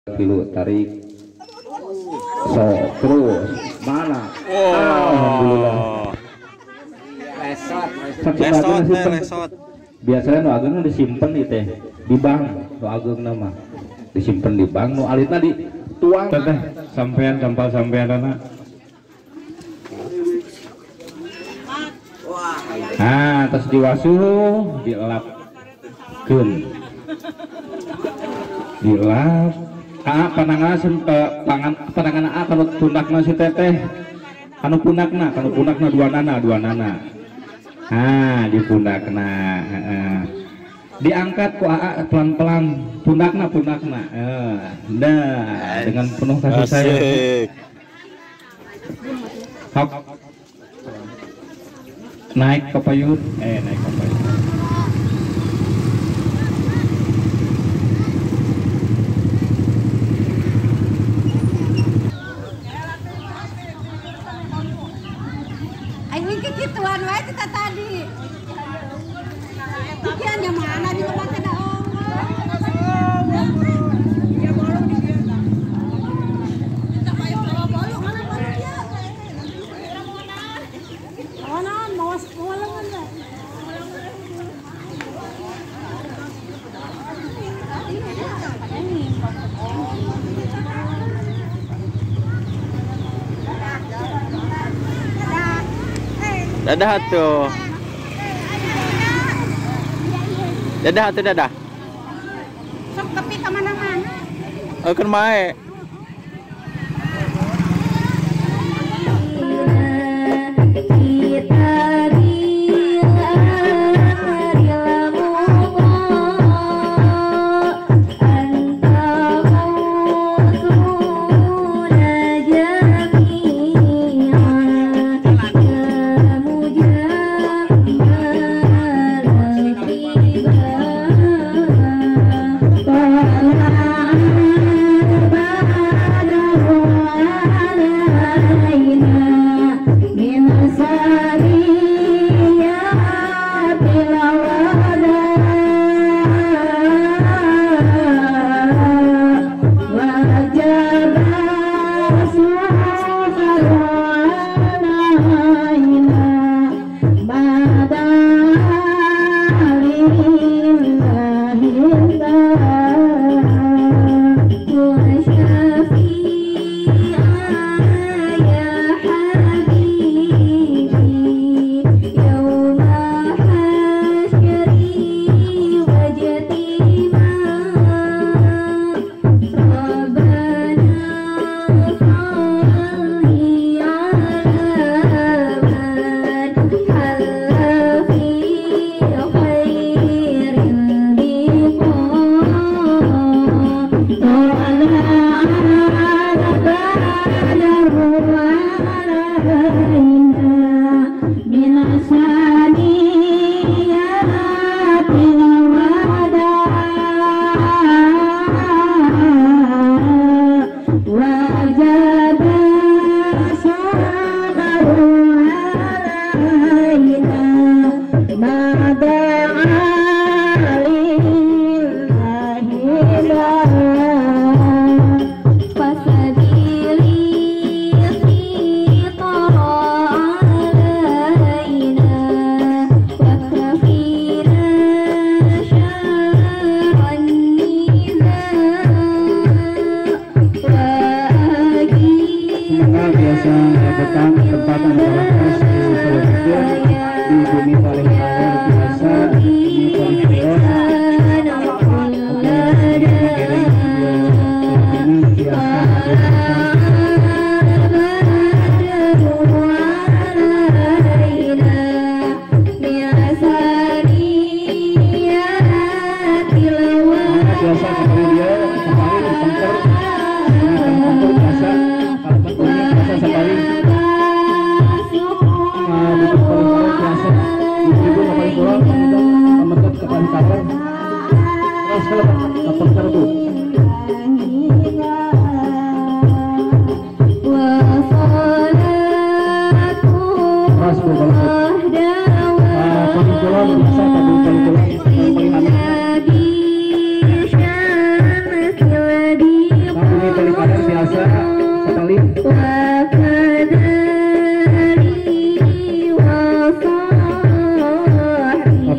Tilu tarik. So terus mana? Alhamdulillah. Lesot, lesot, lesot. Biasanya nu ageng disimpen ieu teh di bank, nu ageng mah disimpen di bank, nu alitna dituang. Teteh sampean sampal sampeanana. Nah, terus diwasuh, dilapkeun. Dilap. Ah, panangan panangan a kanu pundakna si teteh. Kanu pundakna dua nana. Ah, di pundakna, heeh. Diangkat ku aa pelan-pelan pundakna. Nah, dengan penuh kasih sayang. Hok. Naik ke payun, naik ke payun. Aing kikituan wae kita tadi. Pikiran yang mana di tempat ada Dadah tuh. Dadah tuh dadah. Sok tepi ke mana-mana. Oh, kan mae.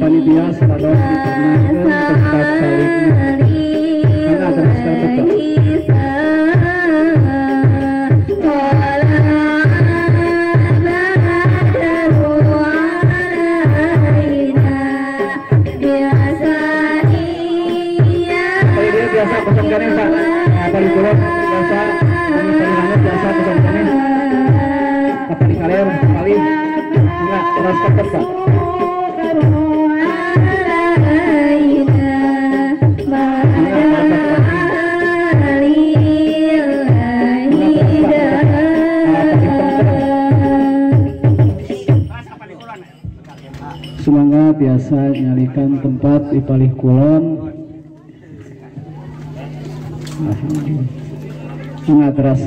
Panitia sepados diperkenankan tempat salikna. Karena terus terbuka. Panitia biasa kosong kene Pak. Apa di kulon biasa, panitia biasa kosong kene. Apa di kaler kali? Enggak, terus tetap Pak. Sumangga biasa nyalikan tempat di palih kulon. Alhamdulillah. Teras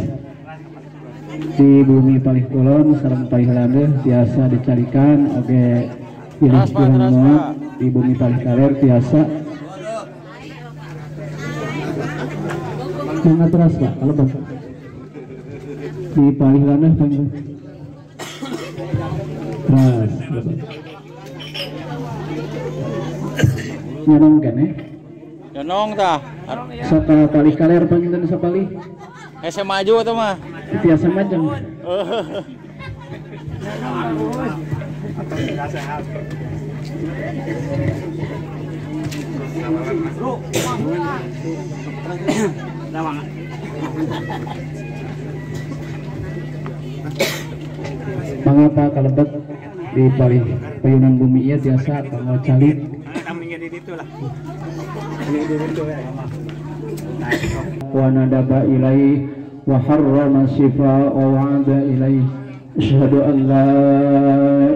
di bumi palih kulon sareng palih landeuh biasa dicarikan oge pilih kurang muat di bumi palih kaler biasa. Mangga teras Pak, kalau Bapak di palih landeuh panggil. Teras Bapak. Nyonong kan ya? Nyonong tah. Sok palih kaler panginten sapalih. Hese maju atuh mah. Biasa majeng. Mangapa kalebet di palih payunan bumi ieu tiasa kanggo calik. Wa nadaba ilaih wa harrama shifa wa wa'ada ilaih. Asyhadu an la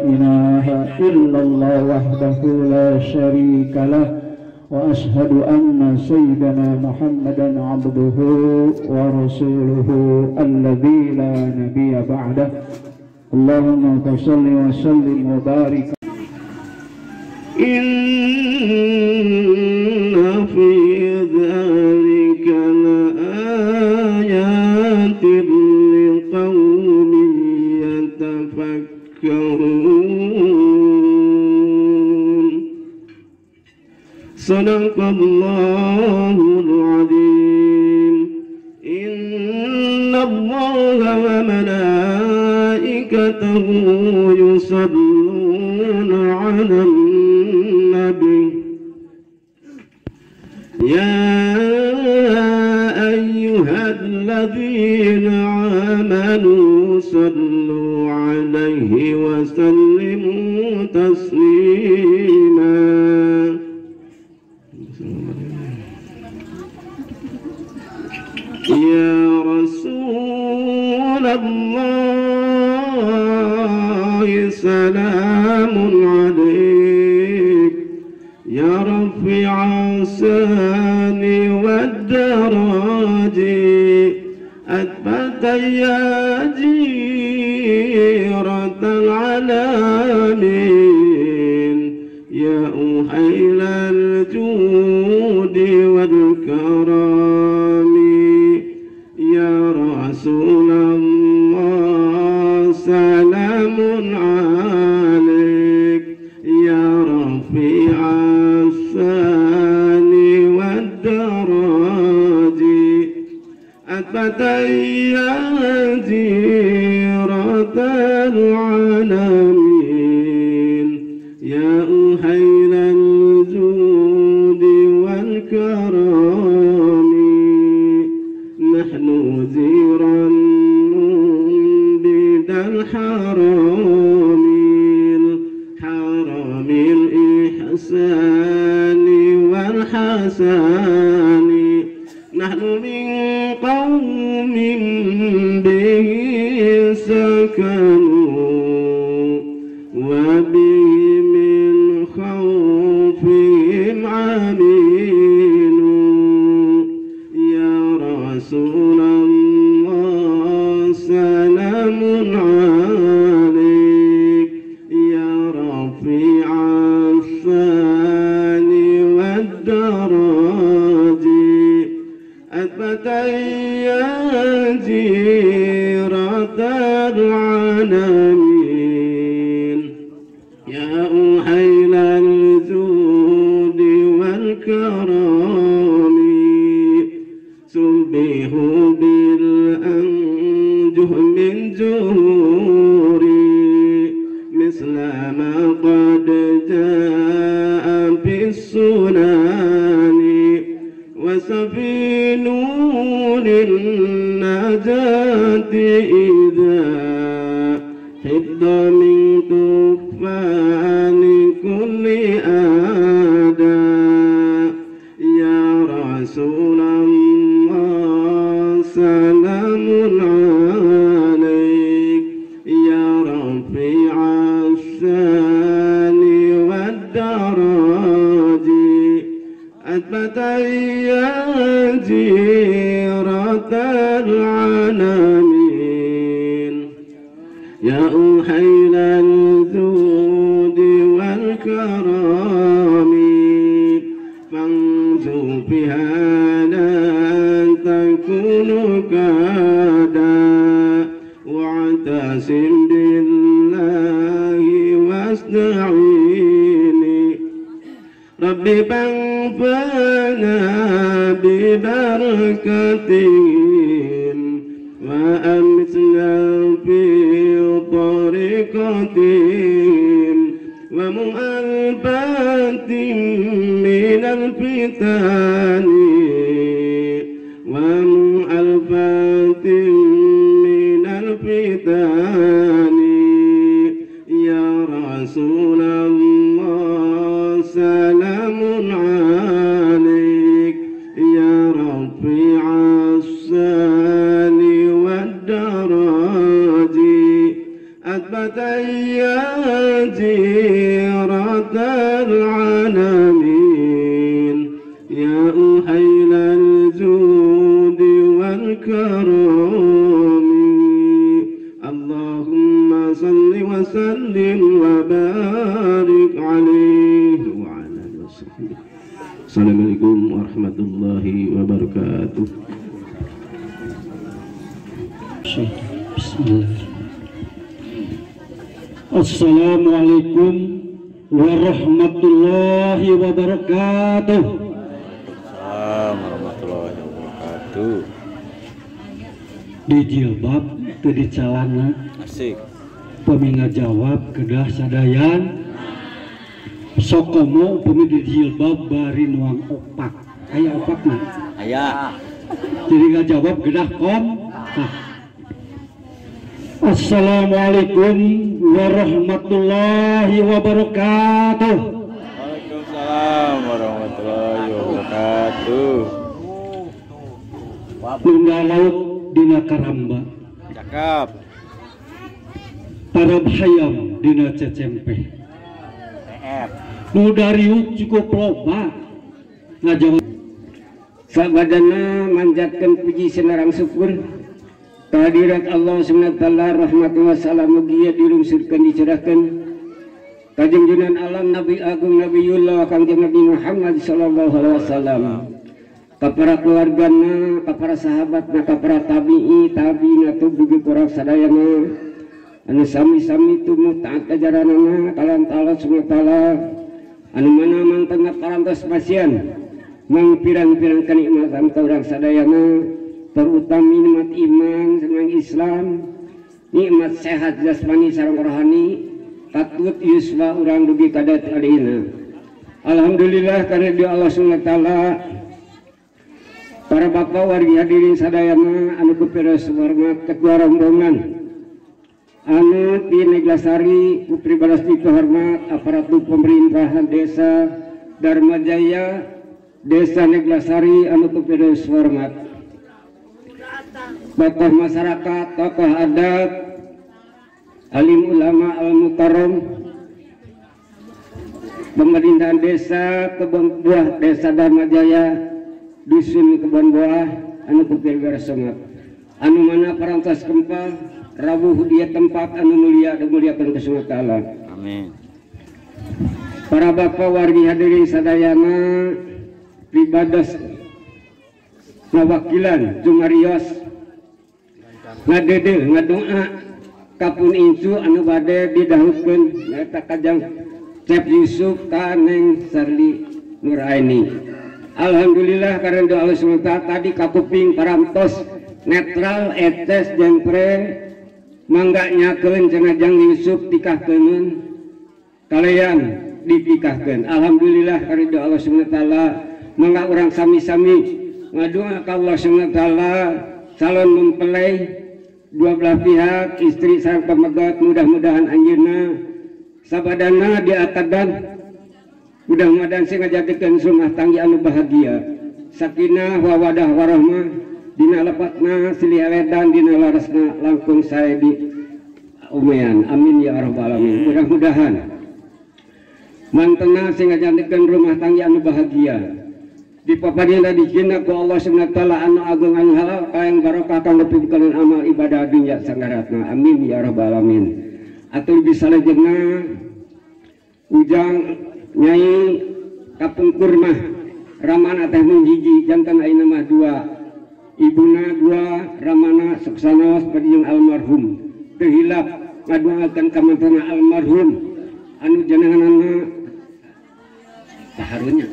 ilaha illallah wahdahu la syarika lah wa asyhadu anna sayyidana Muhammadan abduhu wa rasuluhu alladzi la nabiyya ba'dah. Allahumma shalli wa sallim wa barik. Inna fi dzalika laayatin liqaumin yatafakkarun. Sadaqallahul azim. Inna Allaha wa malaikatahu yusalluna 'alan nabi. Ya ayyuhalladzina amanu sallu alaihi wa sallimu taslima. Ya Rasulullah salamun alaik. Ya rafi'a sani wad-daraji أثبت يا جيرة العالمين يا أهيل الجود والكرم يا رسول الله سلام عليك يا رفيع الثاني والدراج أثبت يا جيرة العالمين يا أهيل الجود والكرم نحن جيران بذا الحرام الحرام الإحسان والحسان نحن من قوم به سكنوا وبه من خوفهم عمينوا يا رسول الله سلام عليك يا رفيع الثاني والدراج أثبت يا جيرة العالمين يا أحيل الجود والكرم سبحوا بالأنجه من جهوري مثل ما قد جاء في السنن وسفي نور النجاة إذا حفظ من طوفان كل أداء يا رسول الله سلام عليك يا رفيع الشان والدرج أثبت يا جيرة العالمين يا أحيل الجود والكرم فانظر بها لا تكون كادا واعتصم بالله واستعيني ربي فانفعنا ببركتهم وأمتنا في طريقتهم ومؤلفات من الفتن ومؤلفات من الفتن يا رسول الله سلام عليك يا رفيع الشان والدرج أثبت يا جيرة العالمين يا أحيل الجود والكرم اللهم صل وسلم وبارك عليه وعلى آله وصحبه. Assalamualaikum warahmatullahi wabarakatuh. Bismillah. Assalamualaikum warahmatullahi wabarakatuh. Waalaikumsalam warahmatullahi wabarakatuh. Di jilbab teu di calana. Asik. Pami ngajawab kedah sadayan. Sokomo upami di jilbab bari nuang opak. Aya opakna? Aya. Jadi ngajawab kedah kompak. Assalamualaikum warahmatullahi wabarakatuh. Waalaikumsalam warahmatullahi wabarakatuh. Lunda laut dina karamba. Cakep. Tarab hayam dina cecempe. Nu dariuk cukup loba ngajawab. Sabadana manjatkan puji senarang syukur kehadirat Allah Subhanahu wa taala rahmatu wa salam mugia dilungsurkeun dicurahkeun kajengjunan alam Nabi Agung Nabiullah Kangjeng Nabi Muhammad sallallahu alaihi wasallam ka para keluargana ka para sahabatna ka para tabi'i tabi'ina dugi kurang sadayana anu sami-sami tumu taat ajaranana kalawan Allah Subhanahu wa taala anu mana mantengna parantos pasian mangpirang-pirang kenikmatan ka urang sadayana terutama nikmat iman sareng Islam nikmat sehat jasmani sareng rohani katut yuswa urang dugi ka ayeuna. Alhamdulillah karena di Allah Subhanahu wa taala para bapak wargi hadirin sadayana anu kupiras hormat ketua rombongan anu ti Neglasari kupribalas dihormat aparatur pemerintahan desa Darmajaya desa Neglasari anu kupiras hormat tokoh masyarakat, tokoh adat, alim ulama al-mukarram, pemerintahan desa Kebon Buah desa Darmajaya dusun Kebon Buah anu kupir somat anu mana parantos kempal rawuh dia tempat anu mulia dimuliakan ku Subhanahu wa taala. Amin. Para bapak wargi hadirin sadayana pribados ngawakilan jumarios ngadede ngadoa kapun incu anu bade didahutkeun nyaeta kajang Cep Yusuf ka Neng Sarli Nuraini. Alhamdulillah karena doa Allah SWT tadi kakuping parantos netral etes jeung pre mangga nyakeun cenah Jang Yusuf tikahkeun kalian ditikahkeun. Alhamdulillah karena doa Allah SWT mangga urang sami-sami ngadua ka Allah SWT calon mempelai dua belah pihak istri sareng pamegat mudah-mudahan anjeunna sabadana diakadan mudah-mudahan sing ngajadikeun rumah tangga anu bahagia sakinah wawadah warahmah dina lepatna silih ewedan dina larasna langkung sae di umean amin ya rabbal alamin. Mudah-mudahan mantena sing ngajadikeun rumah tangga anu bahagia dipapadina dijina ku Allah Subhanahu wa taala anu agung anu halal kayang barokah kanggo pikeun amal ibadah dunya sanggaratna amin ya rabbal alamin. Atur bisa lejengna ujang nyai kapungkur mah ramana teh mung hiji janten ayeuna mah dua ibuna dua ramana suksanos bari jeung almarhum teu hilap ngadoakeun ka mantena almarhum anu jenenganna paharunya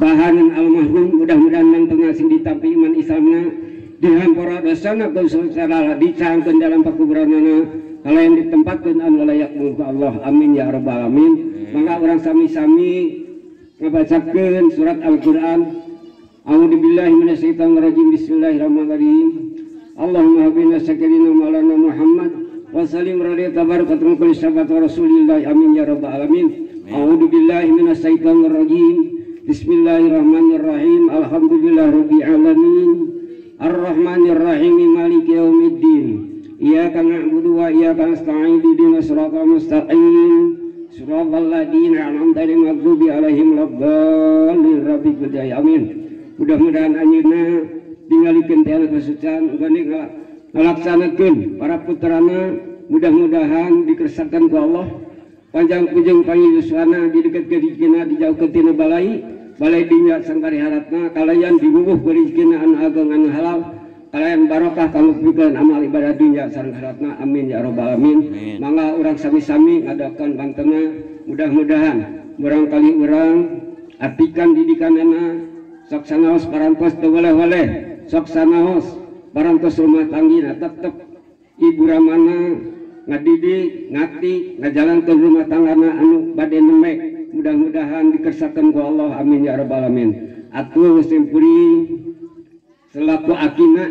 bahanan almarhum mudah-mudahan mantena sing ditampi iman Islamna dihampura dosana ku saudara dicangkeun dalam pakuburanana kalayan ditempatkeun anu layak ku Allah amin ya rabbal alamin. Mangga urang sami-sami ngabacakeun surat Al-Qur'an. A'udzubillahi minasyaitonirrajim. Bismillahirrahmanirrahim. Allahumma habina sayyidina maulana Muhammad wa sallim radhiyallahu tabaraka wa kulli sahabat Rasulillah amin ya rabbal alamin. A'udzubillahi minasyaitonirrajim. Bismillahirrahmanirrahim. Alhamdulillahirabbil alamin. Arrahmanirrahim maliki yaumiddin. Iyyaka na'budu wa iyyaka nasta'in ihdinas siratal mustaqim. Siratal ladzina an'amta 'alaihim ghairil alaihim waladdallin. Rabbil amin. Mudah-mudahan anjeunna tingalikeun teh kasucian geuning ngalaksanakeun para putrana mudah-mudahan dikersakeun ku Allah panjang pujung pangiyuswana dideketkeun rizkina dijauhkeun tina balai balai dinya sangkari haratna kalayan dibubuh ku rizkina anu ageng anu halal kalayan barokah kanggo pikeun amal ibadah dunya sareng haratna amin ya rabbal alamin. Mangga urang sami-sami ngadakeun bantena mudah-mudahan murangkali urang atikan didikanana sok sanaos parantos teu weleh-weleh sok sanaos parantos rumah tanggina tetep ibu ramana ngadidik ngati ngajalankeun rumah tanggana anu bade nemek mudah-mudahan dikersakeun ku Allah amin ya rabbal alamin. Atuh simpuring selaku akina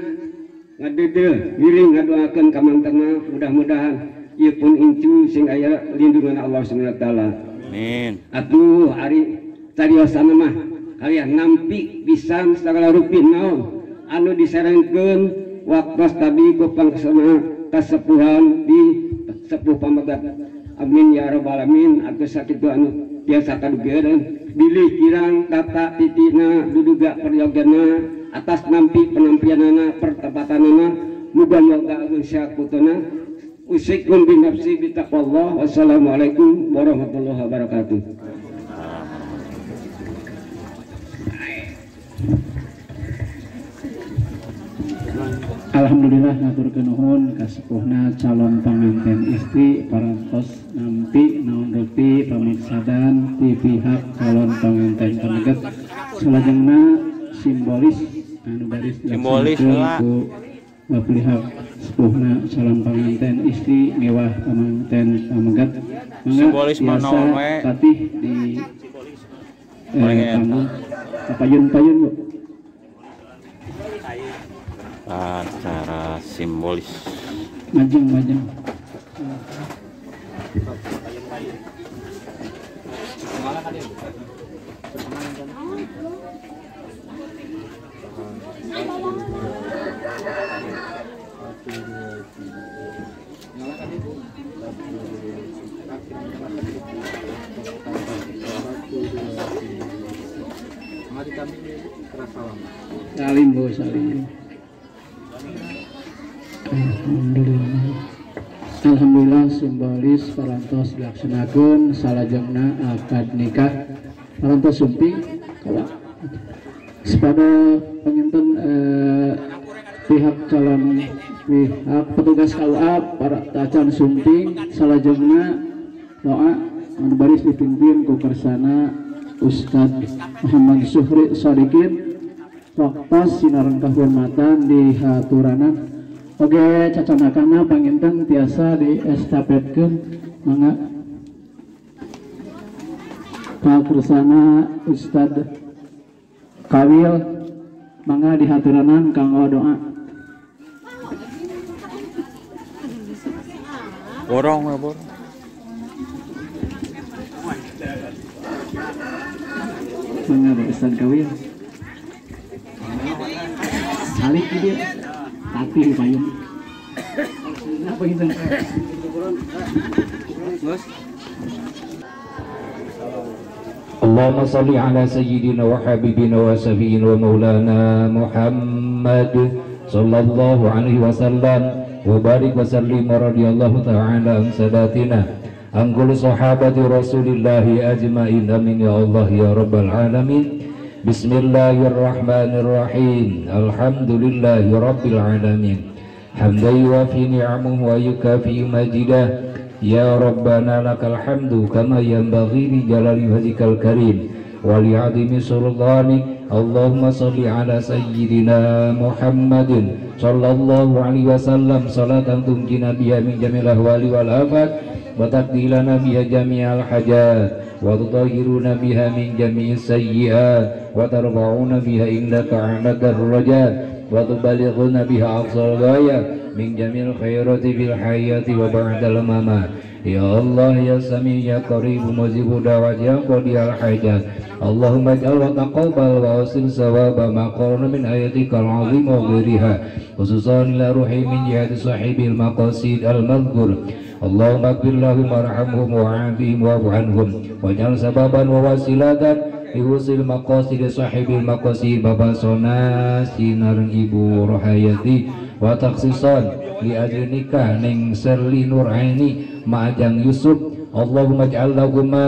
ngadede ngiring ngadoakeun ka mantena mudah-mudahan ieu pun incu sing aya lindungan Allah Subhanahu wa taala. Amin. Atuh ari cariosana mah kalian nampi pisan sagala rupi naon anu diserengkeun waktos tadi ku pangsana kasepuhan di sepuh pamegat amin ya rabbal alamin. Atuh sakitu anu biasa kadugeun bilih kirang kata titina duduga peryogeuna atas nampi penampianana pertepatanana muga yoga agung syakutuna usikum binafsi bitaqwallah. Wassalamualaikum warahmatullahi wabarakatuh. Alhamdulillah ngaturkeun nuhun ka sepuhna calon panganten istri parantos nampi naon rupi pamaksadan ti pihak calon panganten pameget salajengna simbolis anu baris dilaksanakeun ku pihak sepuhna calon panganten istri mewah panganten pameget mangga biasa patih di panggung payun-payun Bu. Acara simbolis majeng-majeng Salim Bu, salim. Alhamdulillah. Alhamdulillah simbolis parantos dilaksanakeun salajengna akad nikah parantos sumping kawa. Sepada panginten Pihak calon pihak petugas KUA para tacan sumping salajengna doa anu baris dipimpin ku kersana Ustad Muhammad Suhri Sadikin waktos sinareng kahormatan di haturanan. Oke cacanakana panginten tiasa diestafetkeun mangga ka kersana Ustad Kawil mangga dihaturanan kanggo doa. Borong ya borong. Mangga Pak Ustad Kawil. Salik dia. Tapi payung. Apa itu? Allahumma salli ala sayyidina wa habibina wa safiina wa maulana Muhammad sallallahu alaihi wasallam wa barik wa sallim radhiyallahu ta'ala an sadatina an kulli sahabati rasulillahi ajmain amin ya Allah ya rabbal alamin. Bismillahirrahmanirrahim. Alhamdulillahi rabbil alamin. Hamdan yuwafi ni'amahu wa yukafi majidah. Ya Rabbana lakal hamdu kama yanbaghi li jalali wajhikal karim wa li 'azimi sultanik. Allahumma shalli ala sayyidina Muhammadin sallallahu alaihi wasallam salatan tunjina biha min jamil ahwali wal afat wa taqdilana biha jami'al hajat wa tutahhiruna biha min jami'is sayyi'at wa tarfa'una biha indaka 'ala darajat wa tubalighuna biha aqsal ghayat min jamil khairati fil hayati wa ba'dal mamat. Ya Allah ya Sami ya Qarib mujibu da'wat ya qadiyal hajat. Allahumma ij'al wa taqabbal wa usil sawaba ma qarana min ayatikal azim wa ghairiha khususan ila ruhi min jihati sahibil maqasid al madhkur. Allahumma ighfir lahum warhamhum wa'afihim wa'fu anhum waj'al sababan wa wasilatan lihusil maqasid sahibil maqasid Bapak Sona sinareng Ibu Rohayati wa taksisan li ajli nikah Neng Serli Nuraini Ma'ajang Yusuf. Allahumma ij'al lahuma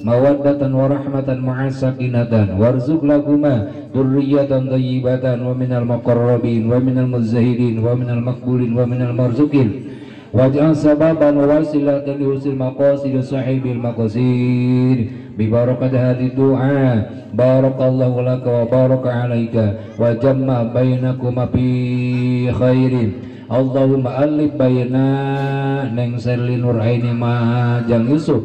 mawaddatan wa rahmatan ma'a sakinatan warzuq lahuma dzurriyyatan thayyibatan wa minal muqarrabin wa minal muzahidin wa minal maqbulin wa minal marzuqin waj'al sababan wa wasilatan lihusil maqasid sahibil maqasid bi barakat hadhihi du'a. Barakallahu laka wa baraka alaika wa jamma bainakuma fi khairin. Allahumma alif baina Neng Serli Nuraini Majang Yusuf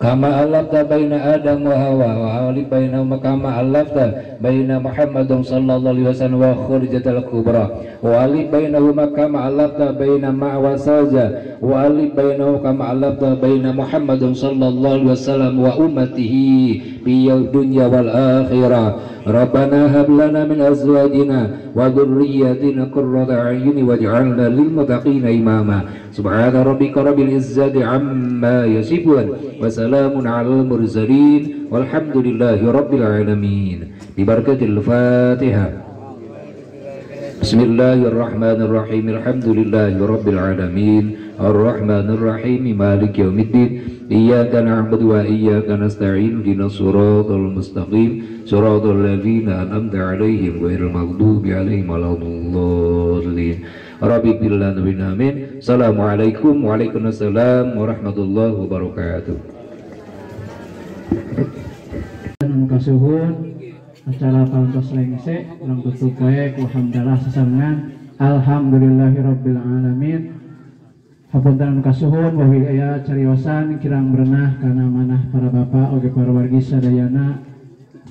kama alafta baina Adam wa Hawa wa alif baina kama alafta baina Muhammadin sallallahu alaihi wasallam wa Khadijatul Kubra wa alif bainahuma kama alafta baina Ma wa Saja wa alif bainahuma kama alafta baina Muhammadin sallallahu alaihi wasallam wa ummatihi fi dunya wal akhirah. Rabbana hab lana min azwajina wa dhurriyyatina qurrata a'yuni waj'alna lil muttaqina imama. Subhana rabbika rabbil izzati amma yasifun wa salamun alal mursalin walhamdulillahi rabbil alamin. Bi barakatil Fatihah. Bismillahirrahmanirrahim. Alhamdulillahi rabbil alamin. Arrahmanir rahim. Maliki yaumiddin. Iyyaka na'budu wa iyyaka nasta'in. Ihdinas siratal mustaqim. Siratal ladzina an'amta 'alaihim ghairil maghdubi 'alaihim waladdallin. Rabbi ighfir lana amin. Assalamualaikum waalaikumsalam warahmatullahi wabarakatuh. Kasuhun acara parantos lengse urang tutup wae ku hamdalah sasarengan alhamdulillahirabbil alamin. Hapunten kasuhun wa aya cariosan kirang berenah kana manah para bapak oge para wargi sadayana.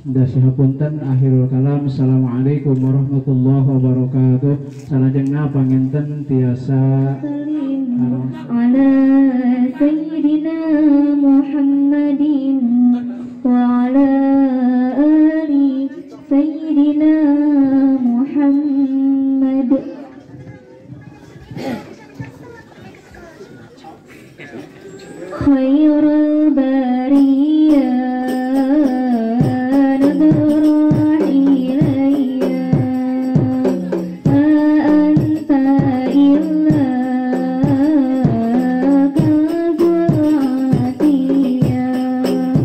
Dasi hapunten akhirul kalam. Assalamualaikum warahmatullahi wabarakatuh. Salajengna panginten tiasa ala sayyidina Muhammadin wa ala ali sayyidina Muhammad. Khairul bariyah nadhara ilayya ma anta illa kazul atiyah.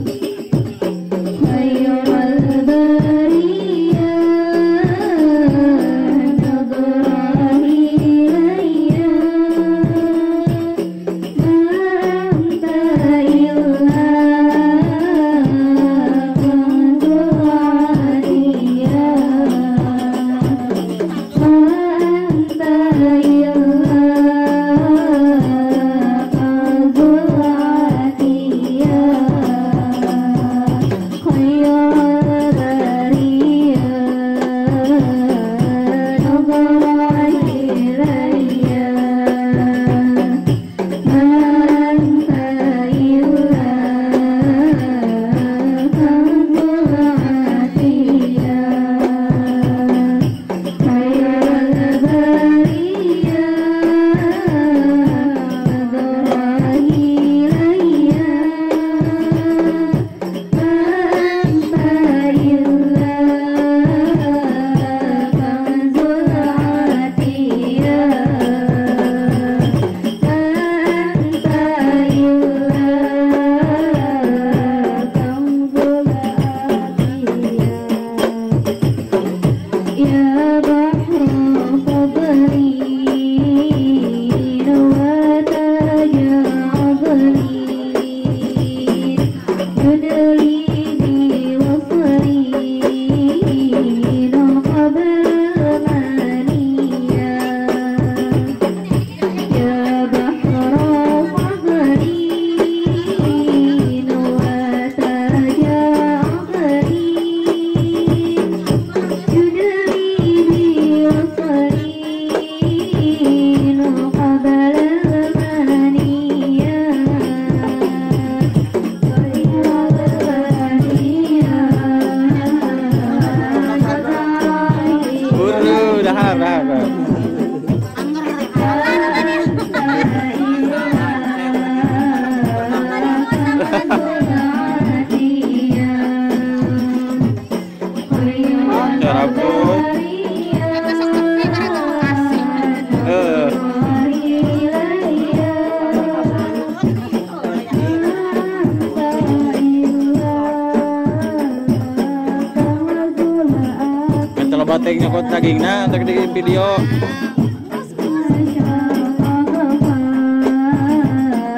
Rek nyokot dagingna teh di video.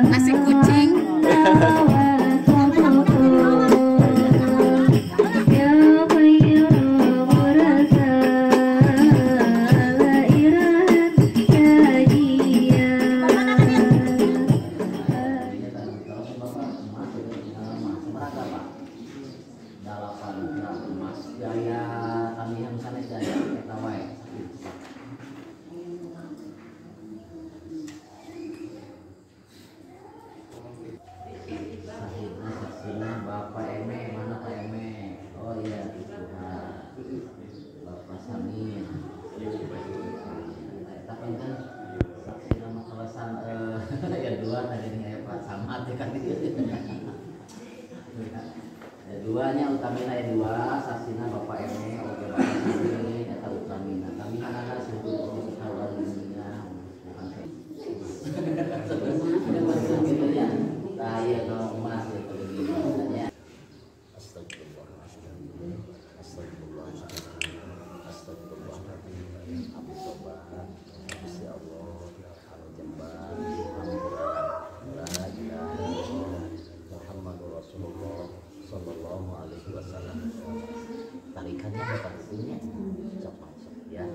Nasi kucing. Bapak Eme, mana Pak Eme? Oh iya, itu Bapak Samin. Tapi kan saksi nama kawasan ya dua tadi nih Pak Samad ya kan. Ya duanya utamina ya dua, saksina Bapak Eme, oke Bapak Samin atau utamina. Kami anak sebut kawan dunia bukan saya. Gitu ya. Saya kalau emas ya kalau gini. Tarikannya bukan sini, sok masuk ya.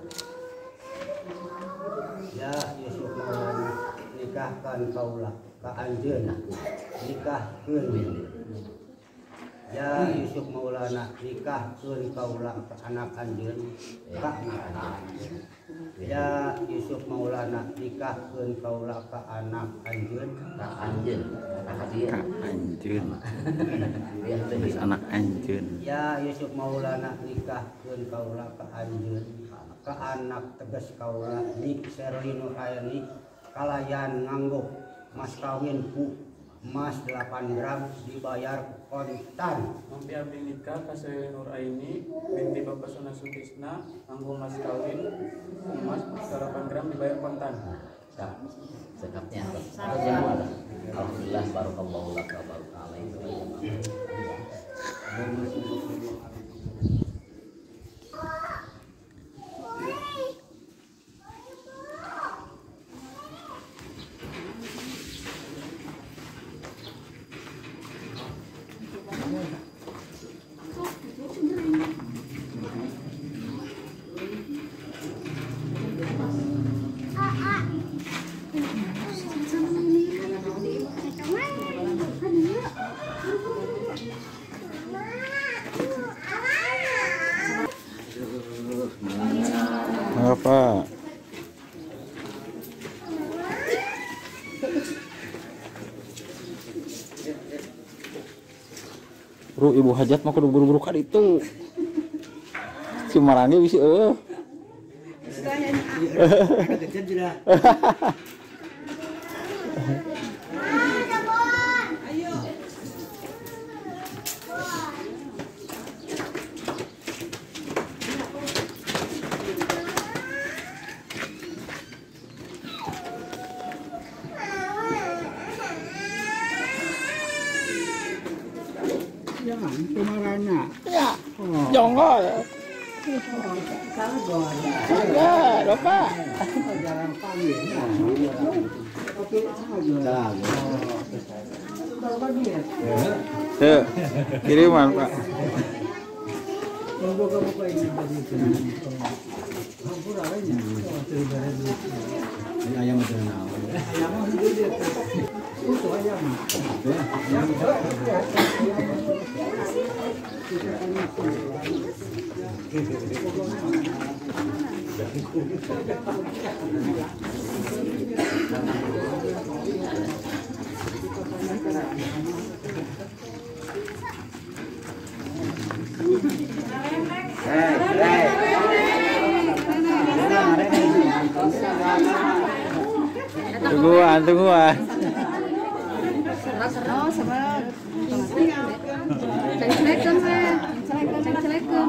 Ya Yusuf Maulana, nikahkan kaulah ka anjeun, nikahkeun. Ya Yusuf Maulana, nikahkeun kaulah ka anak anjeun, ka anak anjeun. Ya Yusuf Maulana, nikahkeun kaulah ka anak anjeun, ka anjeun, ka anjeun. Anak anjeun. Ya Yusuf Maulana, nikahkeun kaula ka anjeun, ka anak tegas kaula nik Serlino Aini kalayan nganggo mas kawin ku emas 8 gram dibayar kontan. Mampi abdi nikah ka Serlino Aini binti Bapak Sona Sutisna nganggo mas kawin emas 8 gram dibayar kontan. Sekapnya. Alhamdulillah barakallahu laka wa baraka alaihi. Apa? Bro, ibu hajat mah kudu buru-buru kan itu. Si marangnya bisa eueuh. Ya, jonggol. Ya, Bapak. Tuh, kiriman Pak. Ayam Tungguan, tungguan. Oh, sama. Assalamualaikum, Assalamualaikum.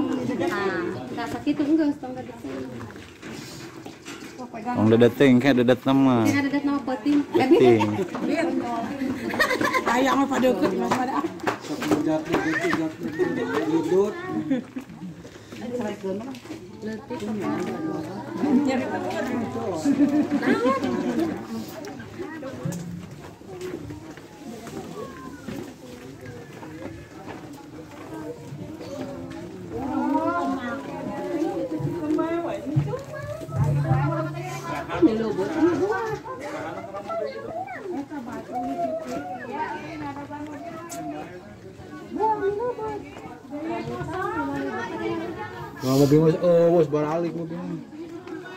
Nah, sakit enggak setengah detik. Tong dedeting kayak dedet nama. Kayak dedet nama penting. Penting. Ayam apa deket mas pada. Nah, mobil mas, oh bos baralik mobil.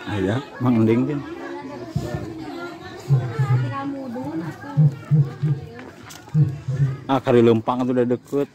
Ah ya, mang ending kan. Ah, kari lempang itu udah deket.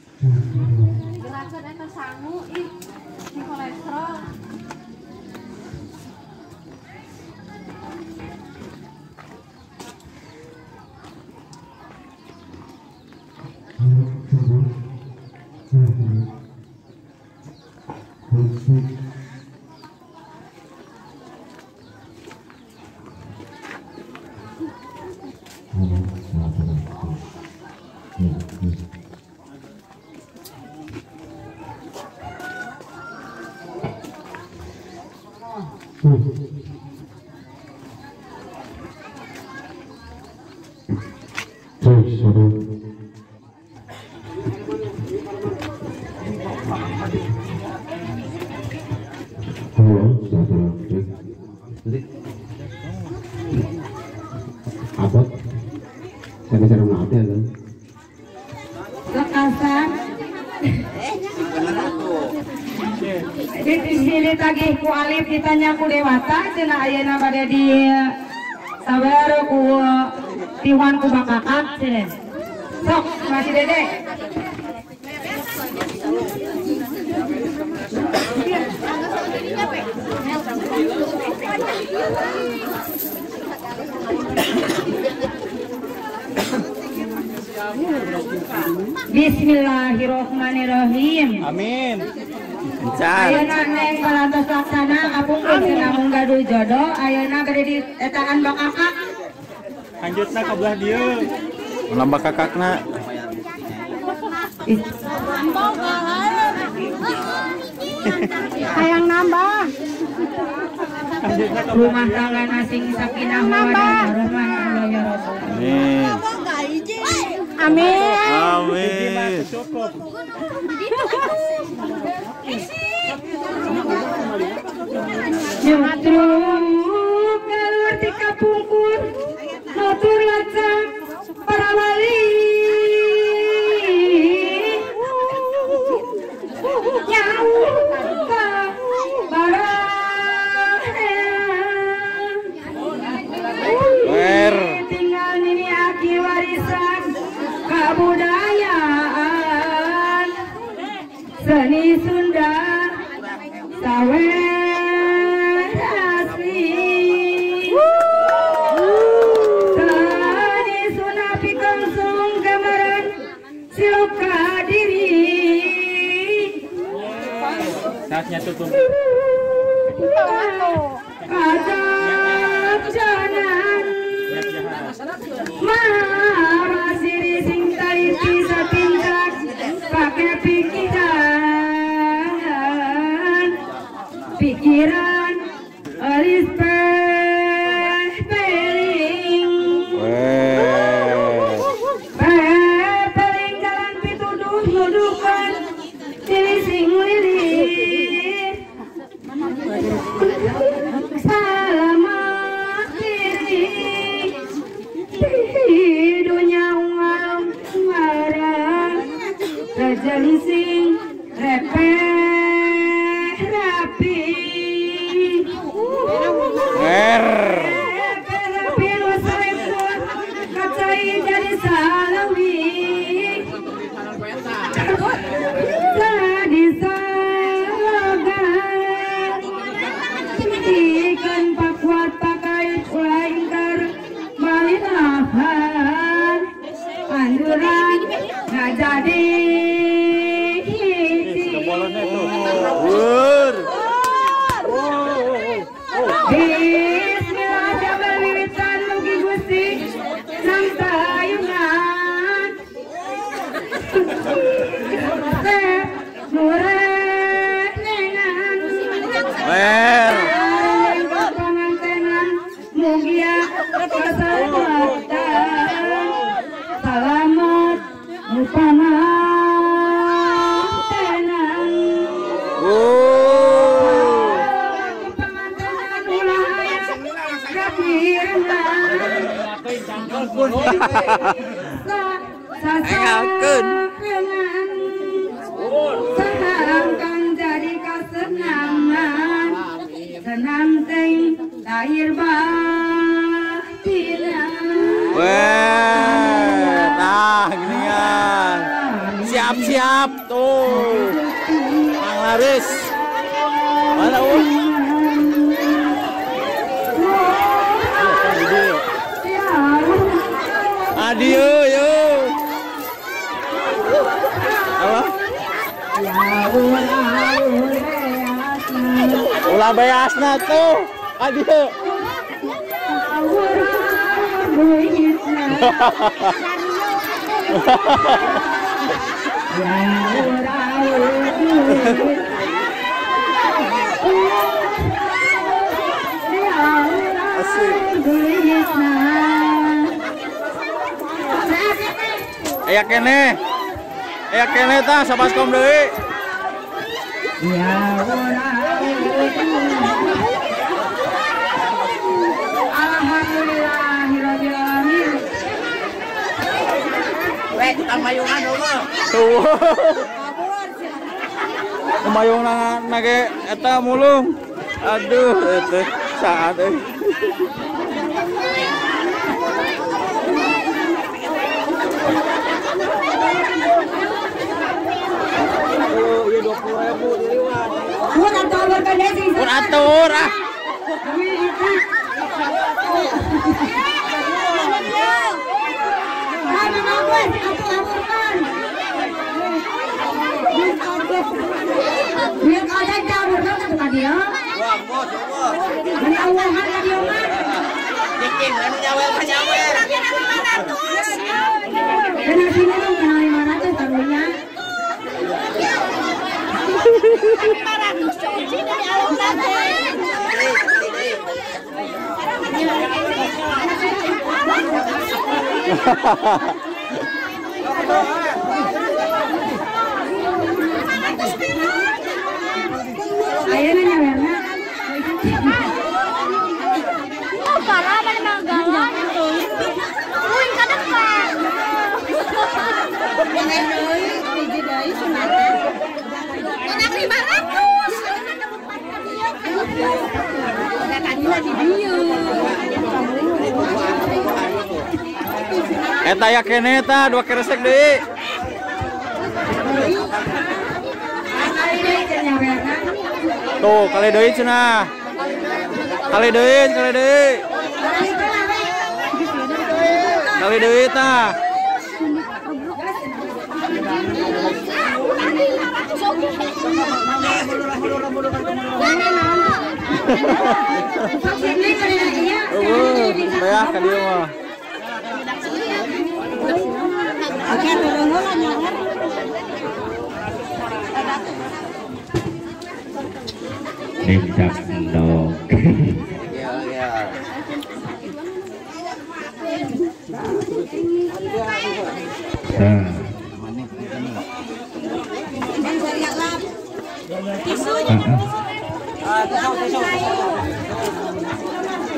Lekasan di tagih ku Alif ditanya ku Dewata cenah ayeuna bade di sabar ku tiwan ku bakakak cenah. Sok masih Dede. Bismillahirrahmanirrahim. Amin. Ayeuna neng parantos laksana kapungkur cenah mung gaduh jodoh ayeuna bade di etaan bakakak. Lanjutna ka belah dieu. Nambah kakakna. Hayang nambah. Rumah tangga nasing sakinah mawaddah warahmah ya Rasulullah. Amin. Amin. Amin. Nyutruk ngalur ti kapungkur nutur lacak para wali nyau ka tinggal nini aki warisan kebudayaan seni Sunda sawer asli seni Sunda pikangsung gambaran siloka diri. Saatnya tutup. Kacanan marasiri sing taliti satingkat pakai pikiran pikiran aris peling peling jalan pituduh nuduhkan diri sing lilir salamat diri di dunia ungal rejeli sing repeh rapi repeh rapi lu selempur kacai jadi salawi jadi salagan ikan pakuat pakai ulangkar malinahan anjuran nggak jadi. Bismillah jabal wiwitan mugi Gusti nang tayungan murenengan. Wer. Mugia keselamatan, salamat pangantenan. Pangantenan ulah aya kapirengan. Sasarengan senangkan jadi kesenangan, senang teng lahir batinan. Weh, nah ginian. Siap-siap tuh. Mang Laris. Mana Adio yo. Apa? Ulah beasna tuh. Adio. Asik. Aya keneh tah sabaskom deui. Ya alhamdulillahirabbil alamin. Weh, tukang mayungan eueuh. Tuh. Mayungna nage eta mulung. Aduh, eta saat euy. Oh, iya 20.000 diliwat. Pun atur ah. Eta ya kene eta dua keresek deui. Tuh kali deui cenah. Kali deui, kali deui. Kali deui tah. Eueuh, beah ka dieu mah. Nincak endog.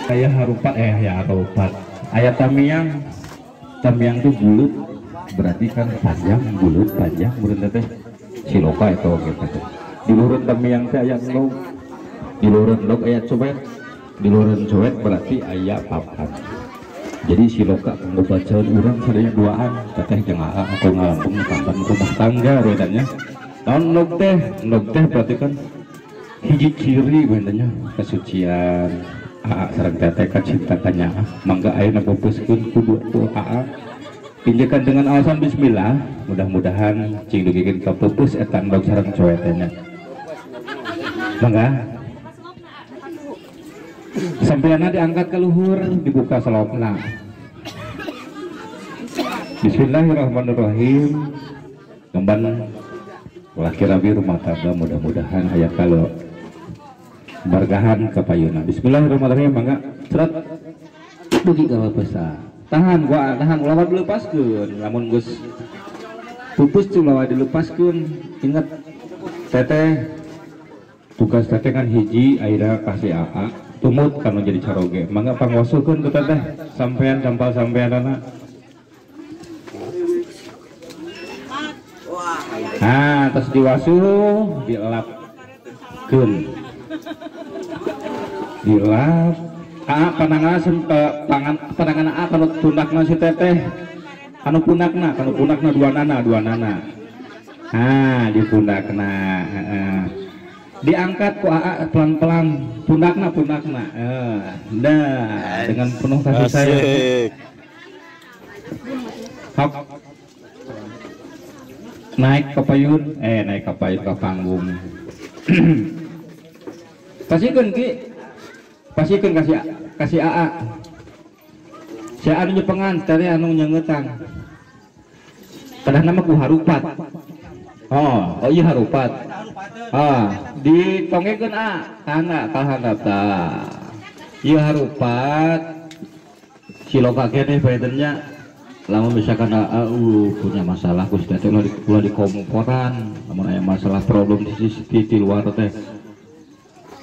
Ayah harupat ya harupat. Ayah tamiang, tamiang tuh bulut, berarti kan panjang, bulut panjang, bulut teh siloka itu gitu teh. Di luhurun tamiang teh aya endog, di luhurun endog aya cowet, di luhurun cowet berarti aya papan. Jadi siloka kanggo bacaan urang sadaya duaan, teteh jeung aa aku ngalambung tampan rumah tangga bedanya. Naon endog teh berarti kan hiji ciri bedanya kesucian. Aa sareng teteh ka cinta ka nyaah mangga ayeuna pupuskeun kudu ku aa pinjekan dengan alasan bismillah mudah-mudahan cing dugikeun ka pupus eta endog sareng cowet teh nya. Mangga sampeanna diangkat ke luhur dibuka salopna. Bismillahirrahmanirrahim. Kemban laki rabi rumah tangga mudah-mudahan aya kalau Bargahan ka payuna. Bismillahirrahmanirrahim mangga ceret dugi ka bapesa. Tahan gua tahan ulah dilepaskeun lamun geus pupus tuh ulah dilepaskeun. Ingat teteh tugas teteh kan hiji ayeuna kasih AA tumut kanu jadi caroge. Mangga pangwasukeun ku teteh sampean sampal sampeanana. Nah, terus diwasuh dielapkeun. Dilap. Aa panangan panangan aa kanu pundakna si teteh. Kanu pundakna dua nana. Ah, di pundakna, heeh. Diangkat ku aa pelan-pelan pundakna. Nah, dengan penuh kasih sayang. Hok. Naik ke payun, naik ke payun ke panggung. Pasikeun Ki. Pasikeun kasih AA. Si anu nyepengan, tadi anu nyengetan. Padahal nama ku harupat. Oh iya harupat. Ah, ditongekeun A, kana kahandap tah. Ieu harupat. Siloka keneh baetennya. Lamun misalkan AA punya masalah ku si teteh ulah di komporan, lamun aya masalah problem di sisi luar teh.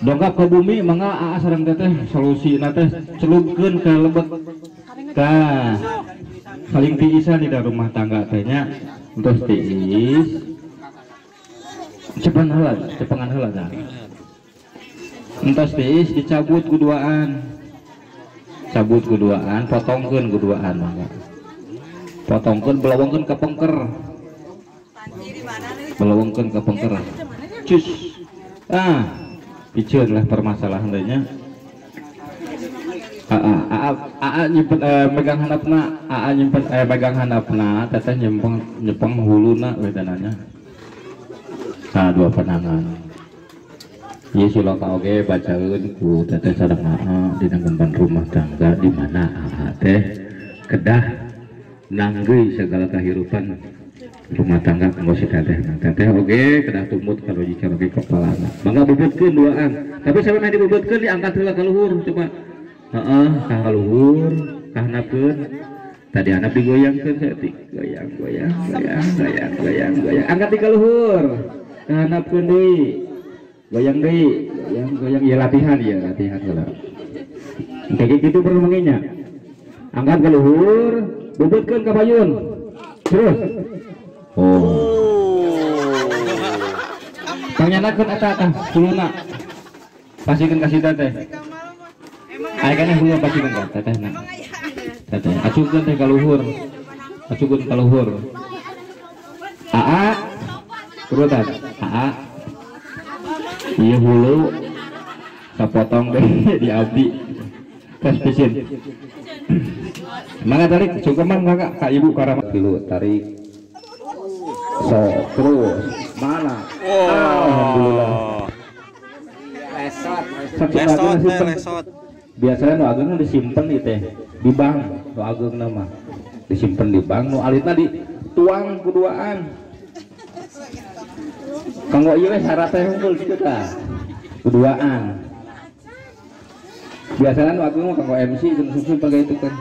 Dongkap ke bumi mangga AA sareng teteh solusina teh celupkeun ka lebet. Tah. Saling tiisan di dalam rumah tangga teh nya. Entos tiis. Cepengan heula tah. Entos tiis dicabut kuduaan. Cabut kuduaan, potongkeun kuduaan mangga. Potongkeun belawangkeun ka pengker. Belawangkeun ka pengker. Cus. Ah, piceun lah permasalahan teh nya. AA nyimpen megang handapna, AA nyimpen megang handapna, teteh nyepeng huluna wedananya. Nah, dua panangan. Ieu siloka oge bacaeun ku teteh sareng AA dina gemban rumah tangga di mana AA teh kedah nanggeuy segala kehidupan rumah tangga kanggo si teteh. Nah, teteh oge kedah tumut kalau jika oge kepalana. Mangga bubutkeun duaan. Tapi sampe dibubutkeun diangkat heula ka luhur coba. Heeh, ka luhur, ka handapkeun. Tadi handap digoyangkeun saeutik. Goyang goyang goyang goyang goyang goyang. Angkat di ka luhur. Ka handapkeun deui. Goyang deui, goyang goyang ya latihan heula. Kayak gitu perlu menginya. Angkat ka luhur, bubutkeun ka payun. Terus. Oh. Pangyanakeun eta tah huluna. Pasikeun ka si teteh. Aya kana hulu pasikeun ka tetehna. Teteh acungkeun teh ka luhur. Acungkeun ka luhur. AA urutan AA. Ieu hulu sapotong deh di abdi. Tes pisin. Mangga tarik sungkeman mangga ka ibu karama dulu tarik. So terus mana? Alhamdulillah. Lesot, lesot. Biasanya nu ageng disimpen ieu teh di bank, nu ageng mah disimpen di bank, nu alitna dituang kuduaan. Kanggo ieu we syarat teh unggul kitu tah. Kuduaan. Biasanya nu ageng mah kanggo MC jeung susu pakai itu kan.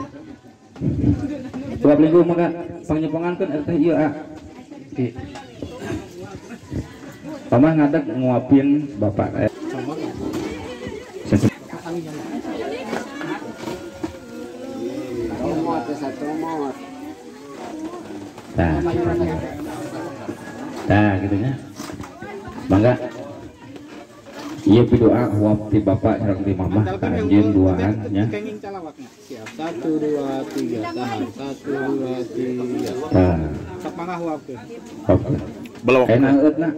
Dua minggu mangga pangnyepongankeun RT ieu a. Pamah ngadeg nguapin bapak. Nah, nah gitu nya. Mangga. Ieu pidoa huap ti bapak sareng ti mamah ka anjeun duaan nya. Siap. 1 2 3 tahan. 1 2 3. Tah. Sok mangga huapkeun. Huapkeun. Belawak. Enak eutna.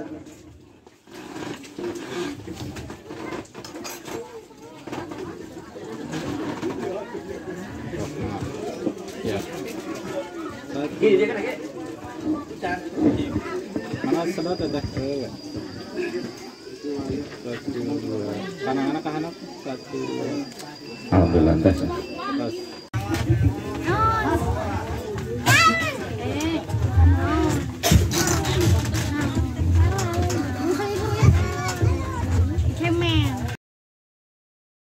Ya. Mana sedot ada. 1 2. Kanan-kanan kanan. 1 2. Alhamdulillah tes. Tes.